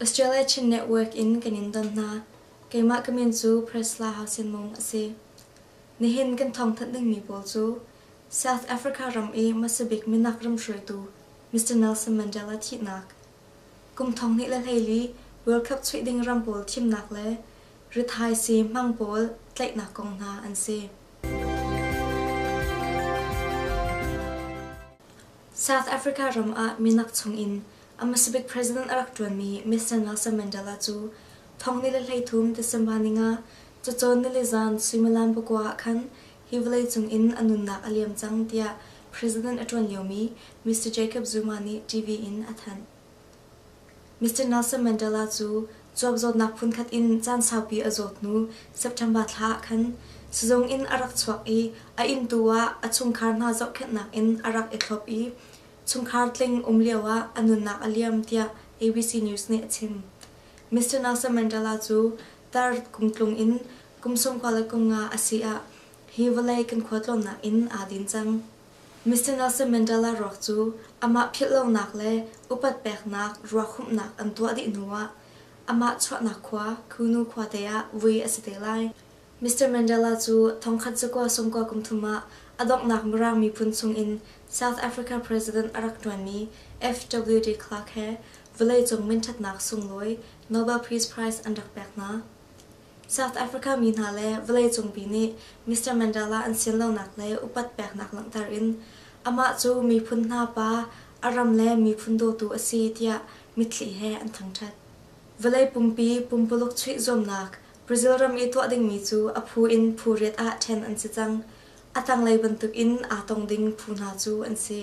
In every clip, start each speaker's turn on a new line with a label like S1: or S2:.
S1: Australia Chin Network in kan in don hna. Keimah ka min cu Presla Hausenmung a si. Nihin kan thawngthanh dingmi pawl cu South Africa ram i hmasabik minak ram hruaitu Mr. Nelson Mandela thihnak, kum 2014 World Cup chuih ding ram pawl thimnak le rithaisii hmang pawl tlaihnak kong hna an si. South Africa ram ah minak chungin a hmasabik president a rak ṭuanmi Mr. Nelson Mandela cu thong ni le 13 December ni nga cacawn nili zan suimilam pakua ah khan hi vawleicung in a nunnak a liam cang tiah president a ṭuan liomi Mr. Jacob Zuma nih TV in a thanh. Mr. Nelson Mandela cu cuap zawtnak phunkhat in caan saupi a zawt hnu September thla ah khan sizung in a rak chuak i a inn tu ah a chungkhar hna zohkhenhnak in a rak i thlop i chungkhar tling um lioah a nunnak a liam tiah ABC News nih a chim. Mr. Nelson Mandela cu tar kumtlung in kum 95 a si ah hi vawlei kan khualtlawnnak in aa din cang. Mr. Nelson Mandela ruak cu amah philhlonak le upat peknak ruakhumhnak an tuah dih hnuah amah chuahnak khua Qunu khuate ah vui a si te lai. Mr. Mandela cu thongkhat zakua sawmkua kum thum ah a donghnak Mirang miphun chungin South Africa President a rak ṭuanmi F.W. de Klerk he vawleicung minṭhatnak sunglawi Nobel Peace Prize an rak pek hna. South Africa mi hna le vawleicungpi nih Mr. Mandela an sianlonak le upat peknak langhter in amah cu miphun hna pa, a ram le miphun dawtu a si tiah mitthli he an thangṭhat. Vawlei pumpi pumpuluk chuih zuamnak Brazil ram i tuah dingmi cu a phu in phu riat ah ṭhen an si cang. A tanglei bantukin aa tong ding phu hna cu an si.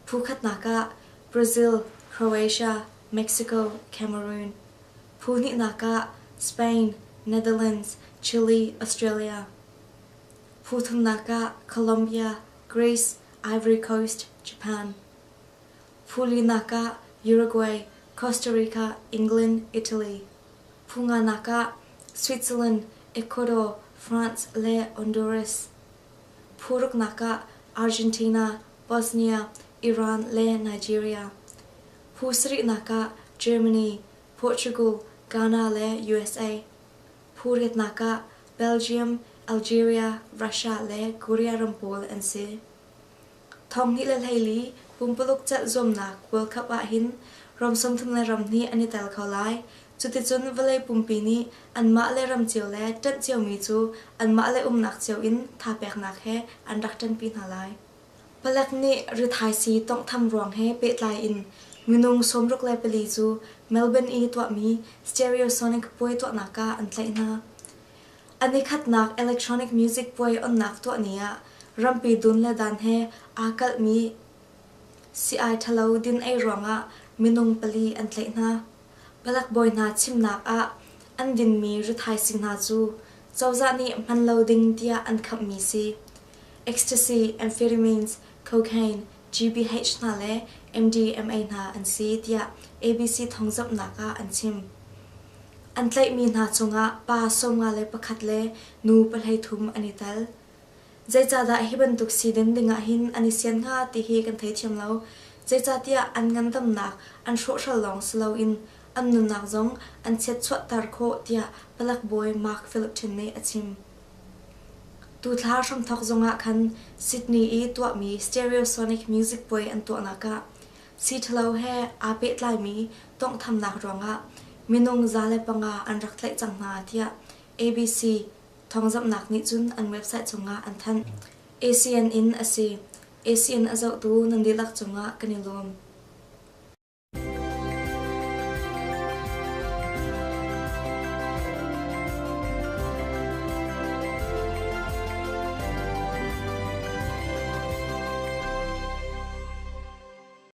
S1: Phu khatnak ah Brazil, Croatia, Mexico, Cameroon. Phu hnihnak ah Spain, Netherlands, Chile, Australia. Phu thumnak ah Colombia, Greece, Ivory Coast, Japan. Phu linak ah Uruguay, Costa Rica, England, Italy. Phu nganak ah Switzerland, Ecuador, France le Honduras. Phu ruknak ah Argentina, Bosnia, Iran le Nigeria. Phu sarihnak ah Germany, Portugal, Ghana le USA. Phu riatnak ah Belgium, Algeria, Russia le Korea ram pawl an si. 2014 pumpuluk celh zuamnak World Cup ahhin ram 30 le ram hnih an i tel kho lai. Cuticun vawlei pumpi nih anmah le ram cio le ṭanh ciomi cu anmah le umnak cio in thapeknak he an rak ṭanpi hna lai. Palek nih rithaisii tawnghtham ruang he pehtlai in minung 64 cu Melbourne i tuahmi Stereosonic puai tuahnak ah an tlaih hna. A nikhatnak electronic music puai onnak tuah ni ah rampi dun le dan he aa kalhmi sii-ai ṭhalo din-ei ruangah minung pali an tlaih hna. Palek bawi hna chimnak ah an dinmi rithaisii hna cu cozah nih hman lo ding tiah an khammi si. Ecstasy, amphetamines, cocaine, GBH hna le MDMA hna an si tiah ABC thawngzamhnak ah an chim. An tlaihmi hna cungah pa 51 le nu 33 an i tel. Zeicahdah hi bantuk siidin dingah hin an i sian hnga ti hi kan theithiam lo. Zeicahtiah an ngandamnak an hrawhhral lawng si loin an nunnak zong an chiatchuahter khawh tiah palek bawi Mark Philipton nih a chim. Tuthla hramthawk zongah khan Sydney i tuahmi Stereosonic Music Puai an tuahnak ah sii ṭhalo he aa pehtlaimi tawnghthamnak ruangah minung 105 an rak tlaih cang hna tiah ABC thawngzamhnak nih cun an website cungah an thanh. ACN in a si. ACN a zohtu nan dihlak cungah kan i lawm.